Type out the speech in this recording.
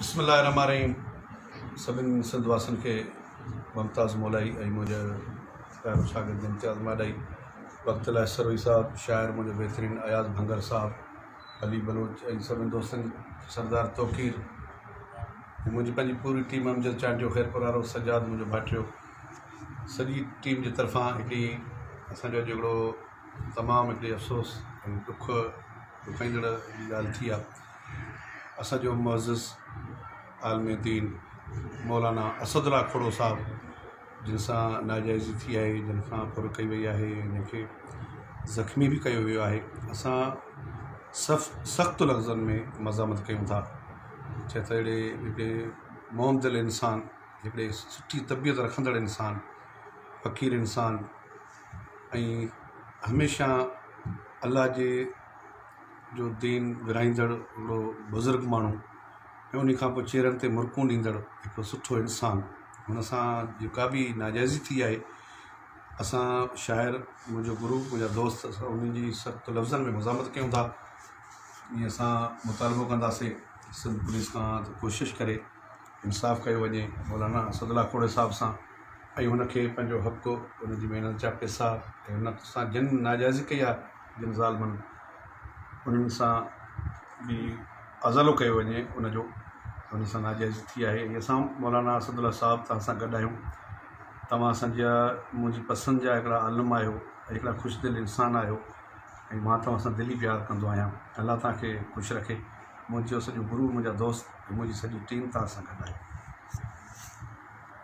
بسم الله الرحمٰن الرحيم سڀني سنڌ واسين کي ممتاز مولائي ۽ منهنجو پيارو شاگرد امتياز ماڏائي وقت لاء سروهي صاحب شاعر منهنجو بهترين اياز ڀنگر صاحب علي بلوچ ۽ سڀني دوستن سردار توقير ۽ منهنجي پنهنجي پوري ٽيم امجد چانڊيو خيرپور وارو سجاد منهنجو ڀائٽيو سڄي ٽيم جي طرفان هڪڙي اسانجو اڄ هڪڙو تمام هڪڙي افسوس ۽ ڏک ڏکائيندڙ ڳالهه ٿي آهي اسان جو معزز عالم دين مولانا اسد الله کوڙو صاحب جن سان ناجائزي ٿي آهي جن کان ڦر ڪئي وئي آهي جن کي زخمي به ڪيو ويو آهي اسان سخت سخت لفظن ۾ مذمت ڪيون ٿا ڇا ته اهڙي هڪڙي موم دل انسان هڪڙي سٺي طبيعت رکندڙ انسان فقير انسان ۽ هميشه الله جي جو دين ورهائيندڙ هڪڙو بزرگ ماڻهو ۽ ان کان پوء چهرن تي مرڪون ڏيندڙ هڪڙو سٺو انسان هن سان جيڪا به ناجائزي ٿي آهي اسان شاعر منهنجو گروپ منهنجا دوست اسان انهن جي سخت لفظن ۾ مذمت ڪيون ٿا ۽ اسان مطالبو ڪنداسين سنڌ پوليس کان ته ڪوشش ڪري انصاف ڪيو وڃي مولانا اسد الله کوڙي صاحب سان ۽ هن کي پنهنجو حق ان جي محنت جا پئسا ۽ هن سان جن ناجائزي ڪئي آهي جن ظالمن انهن سان به ازالو ڪيو وڃي ان جو ان سان ناجائزي ٿي آهي ۽ اسان مولانا اسد الله صاحب توهان سان گڏ آهيون توهان اسان جا منهنجي پسند جا هڪڙا عالم آهيو ۽ هڪڙا خوش دل انسان آهيو ۽ مان توهان سان دلي پيار ڪندو آهيان الله توهان کي خوش رکي منهنجو سڄو گروپ منهنجا دوست ۽ منهنجي سڄي ٽيم توهان سان گڏ آهي.